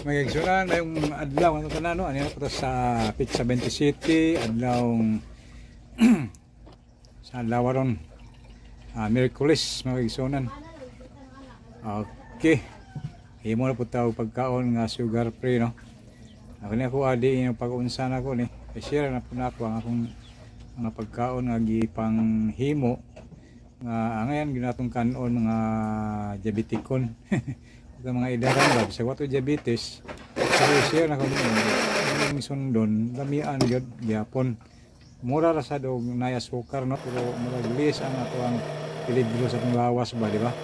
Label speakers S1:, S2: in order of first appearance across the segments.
S1: Mga igsunan, maayong adlaw ang tanan, no. Ani na po ta sa Pizza 20 City, adlaw sa adlaw ron. Miyerkules, mga igsunan. Okay. Himo na po ta og pagkaon nga sugar free, no. Ako ni ako adi yung pag-unsa na ko ni. I-share na po na ako ang akong mga pagkaon nga gipang himo nga angayan ginatong kanon mga diabetikon. Ug mga idaran ba sa wato diabetes. So share na ko yung sundon, lamian gyud gyapon. Mura ra sad og naay asukar, no, pero murag less ang ato ang peligro sa atong lawas ba, di ba?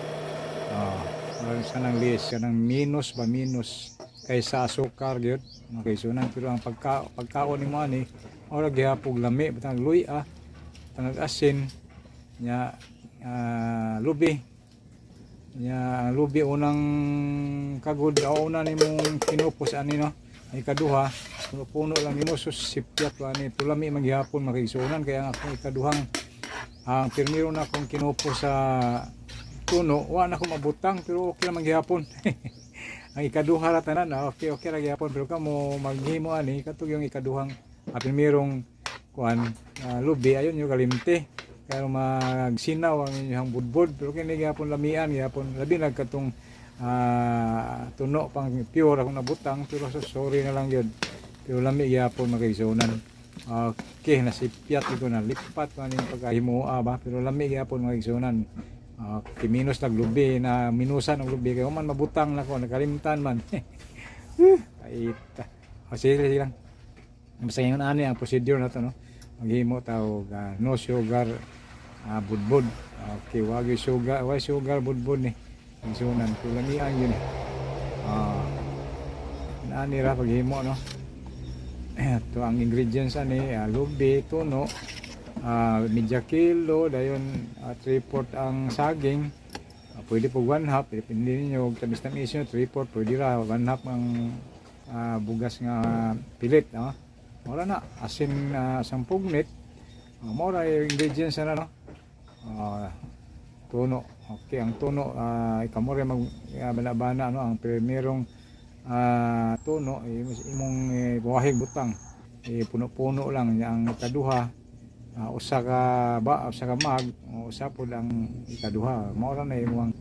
S1: Ah, murag sa nang less kanang minus ba, minus kaysa asukar gyud, mga kaigsunan. Pero ang pagkaon nimo ani mura gihapon lami, butang luya, tangag asin nya, lubi nya, ang lubi unang kagod o una nimong kinupos ani, no, ay ikaduha puno-puno lang nimo, sus, sipyat pa ani tulami maghihapon, mga kaigsunan. Kaya ang akong ikaduhang, ang pirmiro na akong kinupos sa tuno, wa na ko mabutang, pero okay lang maghihapon. Ang ikaduha ra tanan, okay okay ra gihapon. Pero kamo maghimo ani katong yung ikaduhang primerong kuan, lubi, ayon yung kalimti kaya magsinaw ang inyong budbud. Pero kini gihapon lamian gihapon, labi na katong tuno pang pure akong nabutang. Pero so, sorry na lang yun, pero lami gihapon, mga kaigsunan. Okay, nasipyat ko na lipat ko aning pagkahimoa ba, pero lami gihapon, mga kaigsunan. Okay, minus naglubi na, minusan ang lubi kay man mabutang na ko, nakalimtan man. Ay, o sige, sige lang. Basta ngayon ani ang procedure na to, no. Maghimo ta og no sugar budbud. Okay, wag sugar, wag sugar budbud ni. Igsunan, pero lamian yun eh. Ani ra paghimo, no. Ito ang ingredients ani, lubi, tuno, medya kilo, dayon 3/4 ang saging. Pwede po 1/2, depende ninyo og tamis-tamis nyo, 3/4, pwede ra 1/2 ang bugas nga pilit, no? Mora na, asin isang pugnit. Mora yung ingredients na, no? Tuno. Okay, ang tuno, ikaw mo rin mag bana-bana, no, ang primerong tuno imong buwahig butang. Eh, puno-puno lang. Ang ikaduha, usa ka ba usa ka mug, o usa pud ang ikaduha. Mao ra na imong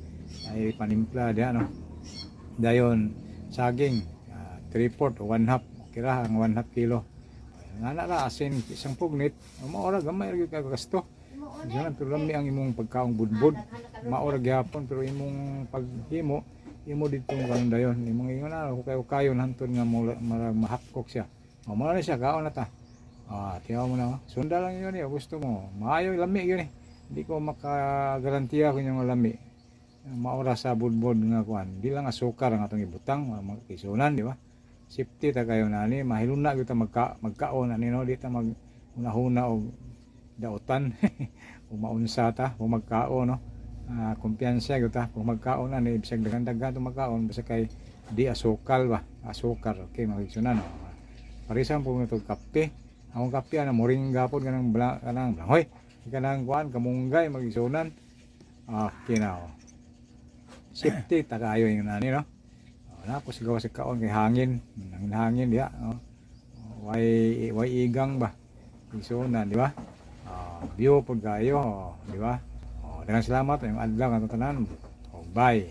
S1: ay panimpla diha, no. Dayon saging, 3/4 o 1/2, okay ra ang 1/2 kilo. Ngana ra, asin isang pugnit. Mao ra, gamay ra gyud kay gasto. Diyan, pero lami ang imong pagkaong budbud. Mao ra gyapon, pero imong paghimo imo didto karon, dayon imong ingon na kayo kayo hantod nga mo mahapkok siya. O mo na siya, kaon na ta. Tiyaw mo na, oh. Sunda lang yun eh, gusto mo. Maayo lami yun eh. Hindi ko makagarantiya kung yung lami. Maura sa budbud nga kuan. Di lang asukar ang atong ibutang, mga kisunan, di ba? Safety ta kayo na ani, mahiluna gyud ta magkaon ani, no, di ta mag hunahuna og dautan o maunsa ta o magkaon, no. Kumpiyansa gyud ta kung magkaon ani, bisag daghan-daghan to magkaon, basta kay di asukal ba, asukar. Okay, mga kisunan, no. Parisan po mo kape. Akong kape ana moringa pod kanang bla, kanang hoy kanang kuan, kamunggay, mga igsunan. Okay na, oh. Safety ta kayo yung nani, no. Oh, na po sigaw sa kaon kay hangin, hangin hangin diha, oh. Way igang ba. Igsunan, di ba? View pod kayo, oh, di ba? Oh, daghang salamat yung adlaw nga tanan. Oh, bye.